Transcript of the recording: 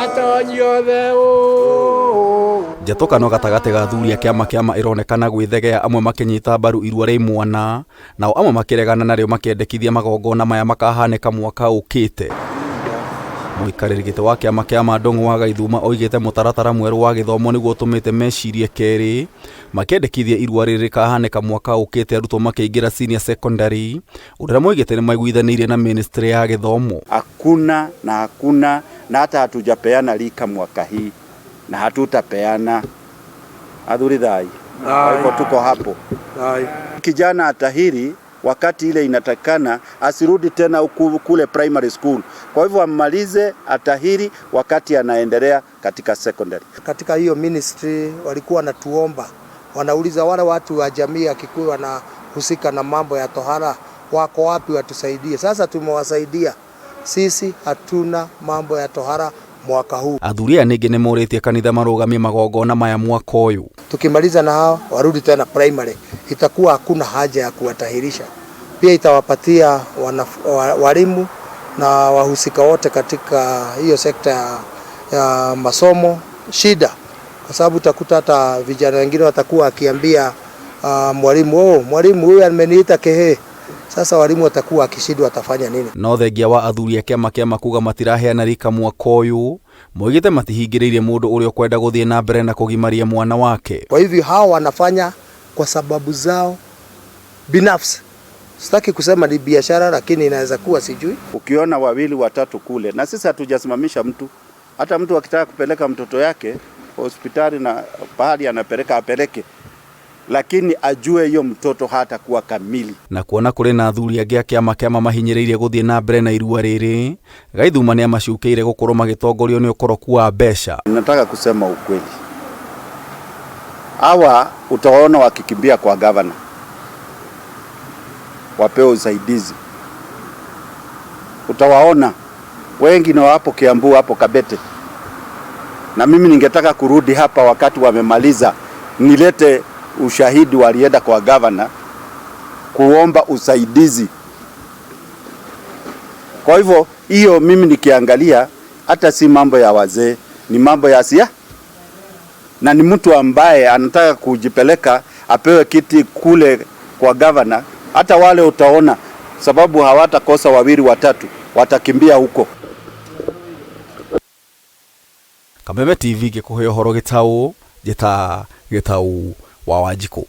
Atonyi othe ũũ. Njatũkano gatagatĩ ga athuri a kĩama kĩama ĩronekana gwĩthegea, amwe makĩnyita mbaru irua rĩa imwana, nao amwe makĩregana narĩo makĩendekithia magongona maya makahanĩka mwaka ũkĩte. Mũikarĩri gĩtĩ wa kĩama kĩama Ndung'u wa Gaithuma oigĩte mũtaratara mwerũ wa gĩthomo nĩguo ũtũmĩte mecirie kerĩ, makĩendekithia irua rĩrĩ rĩkahanĩka mwaka ũkĩte arutwo makĩingĩra senior secondary, ũndũ ũrĩa moigĩte nĩ maiguithanĩirie na ministry ya gĩthomo. Hakuna na hakuna na hata hatujapeana rika mwaka hii na hatutapeana. Athuri thai. Kwa hivyo tuko hapo. Kijana atahiri wakati ile inatakikana asirudi tena huku kule primary school. Kwa hivyo amalize atahiri wakati anaendelea katika secondary. Katika hiyo ministry walikuwa wanatuomba, wanauliza wale watu wa jamii ya Kikuyu wanahusika na mambo ya tohara wako wapi watusaidie. Sasa tumewasaidia. Sisi hatuna mambo ya tohara mwaka huu. Athuri aya ningĩ nĩ morĩtie kanitha marũgamie magongona maya mwaka ũyũ. Tukimaliza na hao warudi tena primary, itakuwa hakuna haja ya kuwatahirisha. Pia itawapatia walimu na wahusika wote katika hiyo sekta ya masomo shida, kwa sababu utakuta hata vijana wengine watakuwa wakiambia mwalimu, oh, mwalimu huyu ameniita kehe. Sasa walimu watakuwa wakishindwa watafanya nini? No thengia wa athuri a kĩama kĩama kuga matiraheana rika mwaka ũyũ, moigĩte matihingĩrĩirie mũndũ ũrĩa ũkwenda gũthiĩ na mbere na kũgimaria mwana wake. Kwa hivyo hao wanafanya kwa sababu zao binafsi. Sitaki kusema ni biashara, lakini inaweza kuwa, sijui. Ukiona wawili watatu kule, na sisi hatujasimamisha mtu. Hata mtu akitaka kupeleka mtoto yake hospitali na pahali anapeleka apeleke, lakini ajue hiyo mtoto hatakuwa kamili. Na kuona kũrĩ na athuri angĩ a kĩama kĩama mahinyĩrĩirie gũthiĩ na mbere na irua rĩrĩ, Gaithuma nĩ amacukĩire gũkorwo magĩtongorio nĩ ũkoroku wa mbeca. Nataka kusema ukweli, hawa utaona wakikimbia kwa gavana wapewe usaidizi, utawaona wengi na hapo Kiambu hapo Kabete, na mimi ningetaka kurudi hapa wakati wamemaliza nilete ushahidi walienda kwa gavana kuomba usaidizi. Kwa hivyo hiyo mimi nikiangalia hata si mambo ya wazee, ni mambo ya siasa, na ni mtu ambaye anataka kujipeleka apewe kiti kule kwa gavana. Hata wale utaona sababu hawatakosa wawili watatu watakimbia huko. Kameme TV gĩkũhe ũhoro gĩtaũ, njĩta Gĩtaũ wa Wanjikũ.